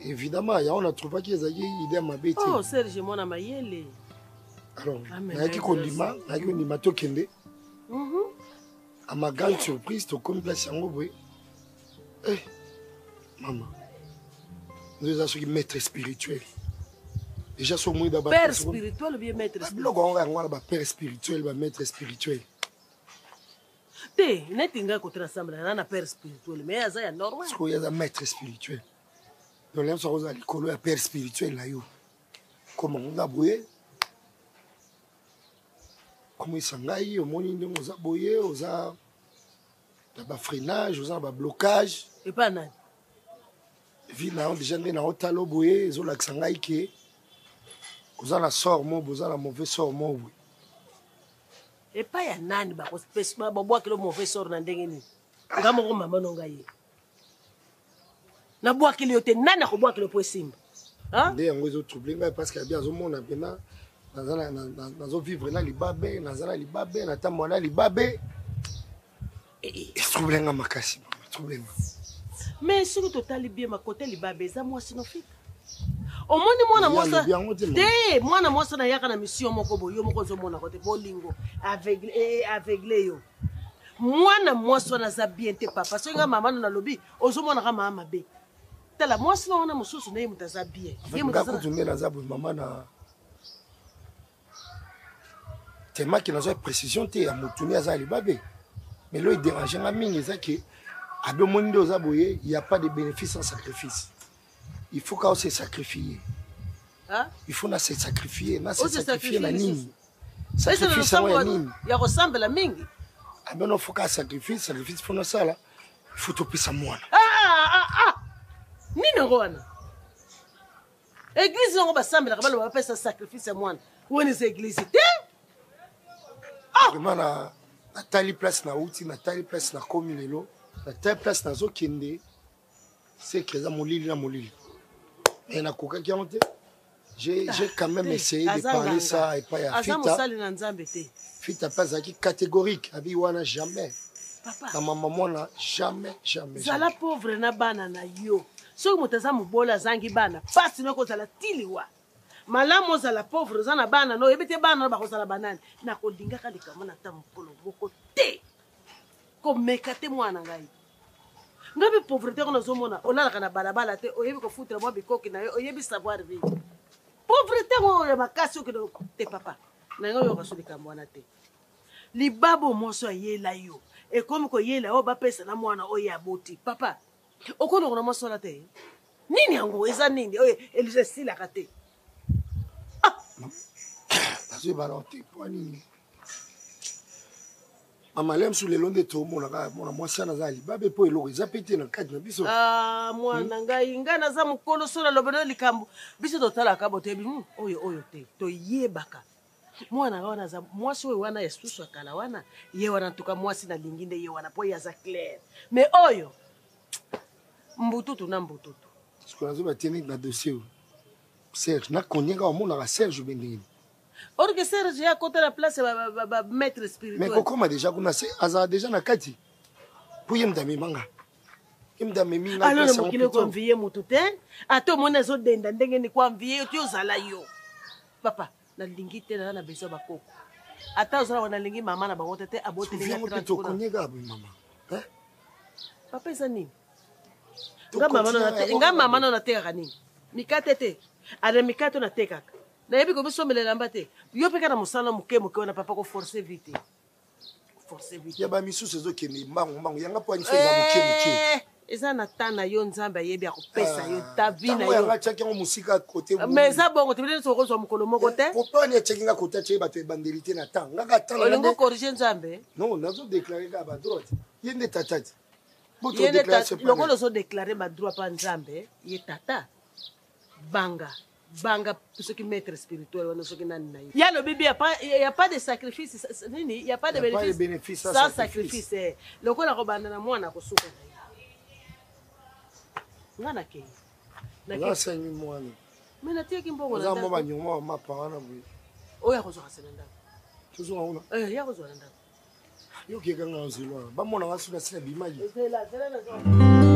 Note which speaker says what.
Speaker 1: Évidemment, yango na trouvaki ezalaki idée ya mabe te.
Speaker 2: Oh, Serge mwana mayele.
Speaker 1: Alors, nayaki kondima, nayaki kondima tokende. Mm -hmm. À ma grande surprise, tokomi place yango boye. Eh, mama. Nous eza soki maître spirituel. Déjà so omoni
Speaker 2: père spirituel ou bien maître
Speaker 1: spirituel. Biloko yango yango wana ba père spirituel, ba maître spirituel.
Speaker 2: Te, neti ngai kote nasambela na na père spirituel, mais aza ya normal.
Speaker 1: Sikoyo aza maître spirituel. Donc lelo soki oza likolo ya père spirituel na yo. Koma nga boye. Komisa ngai omoni ndenge oza boye, oza na ba freinage, oza na ba blocage.
Speaker 2: Epa nani?
Speaker 1: Vie na yo déjà nde na otalo boye ezolakisa ngai ke oza na sort moko boye, oza na mauvais sort moko boye.
Speaker 2: Epai ya nani babwakelo mauvais sort na ndenge nini? Nga moko mama no ngai ye. Nabwakeli yo te, nani akobwakelo mpo esimba?
Speaker 1: Nde yango ezotrouble ngai parce que abi azomona mpena nazovivre na libabe, naza na libabe, natambola na libabe. Etrouble nga makasi, etrouble nga.
Speaker 2: Mais soki totali bien makote libabe eza mwasi no fita. Omoni mwana mwasi te, mwana mwasi na yaka na mission moko boye, yo moko ozomona kote bolingo aveugle, eh, aveugle yo. Mwana mwasi wana aza bien te papa. Soki nga mama no nalobi ozomona ka mama mabe. Tala mwasi na wana mosusu na ye moto aza bien.
Speaker 1: Ye moto aza kutu nde naza boye mama na tellement que nazwa précision te ya motu nde aza libabe. Mais lo edérange nga mingi eza ke abe omoni nde oza boye, il y a pas de bénéfice sans sacrifice. Il faut ka se sacrifier.
Speaker 2: Hein?
Speaker 1: Il faut na se sacrifier, na se sacrifier na nini?
Speaker 2: Sacrifice yango ya nini? Ya kosambela mingi.
Speaker 1: Abe no faut ka sacrifice, sacrifice faut nasala, il faut topesa mwana.
Speaker 2: Ah, ah, ah. Nini yango wana? Église yango basambelaka baloba bapesa sacrifice ya mwana. Wana eza église te.
Speaker 1: Ah! Vraiment na natali place na uti, natali place na komi lelo, natali place nazokende. Secret eza molili na molili. Mais nakokaki yango te. J'ai j'ai quand même essayé de parler ça epai ya
Speaker 2: Fita. Aza mosali na Nzambe te.
Speaker 1: Fita mpe azalaki catégorique, abi wana jamais.
Speaker 2: Papa.
Speaker 1: Na mama mwana jamais jamais.
Speaker 2: Zala pauvre na bana na yo. Soki moto aza mobola azangi bana, pasi no kozala tiliwa. Malamu ozala pauvre oza na bana no, oyebi te bana no bakozala banani. Nakolingaka likambo na ata mokolo moko te. Komeka te mwana ngai. Nga pe pauvreté yango nazomona olalaka na balabala te, oyebi kofutela mwa bikoki na yo, oyebi savoir vivre. Pauvreté yango oyo ya makasi okende te papa. Na ngai oyoka so likambo wana te. Libabo mwasi ayela yo, ekomi koyela oyo bapesa na mwana oyo aboti. Papa, okolongola mwasi wana te. Nini yango eza nini oyo elise esilaka te.
Speaker 1: Ah! Nazoyeba te mpo nini. Mama Lemsu lelo nde tomona kaka mwana mwasi wana aza libabe mpo eloko eza pe te na kati na biso.
Speaker 2: Ah, mwana ngai, ngai naza mokolo so naloba na likambo. Biso totalaka bo toyebi, oyo oyo te, toyebaka. Mwana wana aza mwasi oyo wana ya susu ya kala wana, ye wana en tout cas mwasi nalingi nde ye wana mpo ye aza clair. Mais oyo mbututu na mbututu.
Speaker 1: Sikoyo nazoba te neti na dossier oyo. Serge, na konie kaka omonaka Serge obe ndenge nini?
Speaker 2: Or que Serge ya kota na place ba, ba, ba, ba maître spirituel.
Speaker 1: Mais kokoma déjà kuna se azala déjà na kati. Po ye mutu amema nga. Ye mutu amemi nga.
Speaker 2: Alors na mokili ko envier mutu te. Ata omoni azo denda ndenge ni ko envier yo ti ozala yo. Papa, nalingi te naza na besoin ba koko. Ata ozala wana nalingi mama na bango te te aboteli nga
Speaker 1: 30 kuna. Tokonie mama. Hein?
Speaker 2: Papa eza nini? Nga mama na nga mama na natekaka nini? Mikate te. Ana mikate natekaka. Nayebi komisombela elamba te. Yo mpe kaka na mosala moke moke wana papa ko forcer vie te. Forcer vie te.
Speaker 1: Ya ba misusu ezokende mbangu mbangu yanga mpo aniso eza moke moke.
Speaker 2: Eh, eza na temps na yo Nzambe ayebi akopesa yo ta vie na yo.
Speaker 1: Tango yanga atiaki yango mosika kote.
Speaker 2: Mais eza bongo te bino okozwa mokolo moko te.
Speaker 1: Pourquoi ani atiaki nga kote atiaki bato ebandeli te na temps. Nga ka temps na
Speaker 2: Olingo corriger Nzambe?
Speaker 1: Non, nazo déclarer kaka ba droit. Ye nde tata ti.
Speaker 2: Ye nde tata, lokola ozo déclarer ba droit pa Nzambe, ye tata. Banga. Banga soki maître spirituel wana soki nani na ye. Ya lobi bien, pas, y a pas de sacrifice, nini, y a pas de bénéfice,
Speaker 1: bénéfice
Speaker 2: sans sacrifice. Eh. Lokola kobanda na mwana kosuka na ye. Nga na kei.
Speaker 1: Na kei. Nasengi mwana.
Speaker 2: Mais natiaki mbongo
Speaker 1: na ndako. Oza mwa banyongo mapa wana boye.
Speaker 2: Oyo akozwaka se na ndako.
Speaker 1: Tozonga kuna.
Speaker 2: Eh, ya kozwa na ndako.
Speaker 1: Yo keka nga nzela wana. Bamona nga suna sina bimaki.
Speaker 2: Zela, zela na zela.